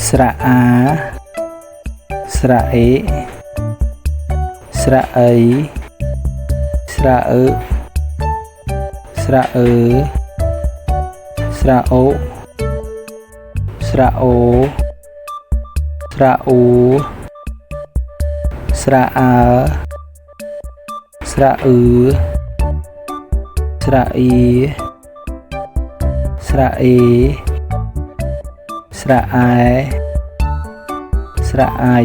ស្រៈអាស្រៈអេស្រៈអីស្រៈអឺស្រៈអឺស្រៈអូស្រៈអូស្រៈអ៊ូស្រៈអើស្រៈអឺស្រៈអ៊ីស្រៈអេស្រៈអែស្រៈអៃ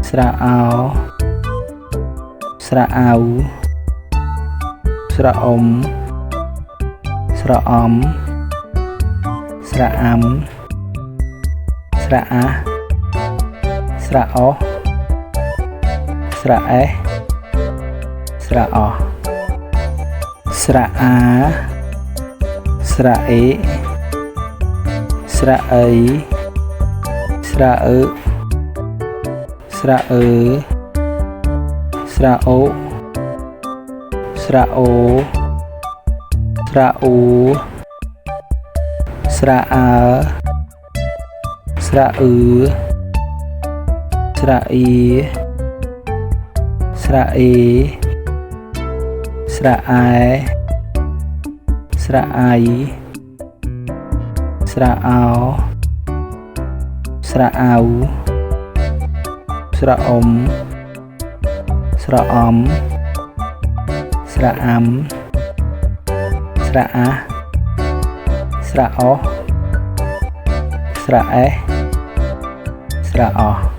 ស្រៈអោស្រៈអៅស្រៈអុំស្រៈអំស្រៈអាំស្រៈអាស្រៈអស្រៈអេស្រៈអស្រៈអាស្រៈអេស្រៈអីស្រៈអឺស្រៈអឺស្រៈអូស្រៈអូស្រៈអ៊ូស្រៈអើស្រៈអឺស្រៈអ៊ីស្រៈអេស្រៈអែស្រៈអៃស្រៈអោស្រៈអៅស្រៈអុំស្រៈអំស្រៈអាំស្រៈអាស្រៈអស្រៈអេស្រៈអ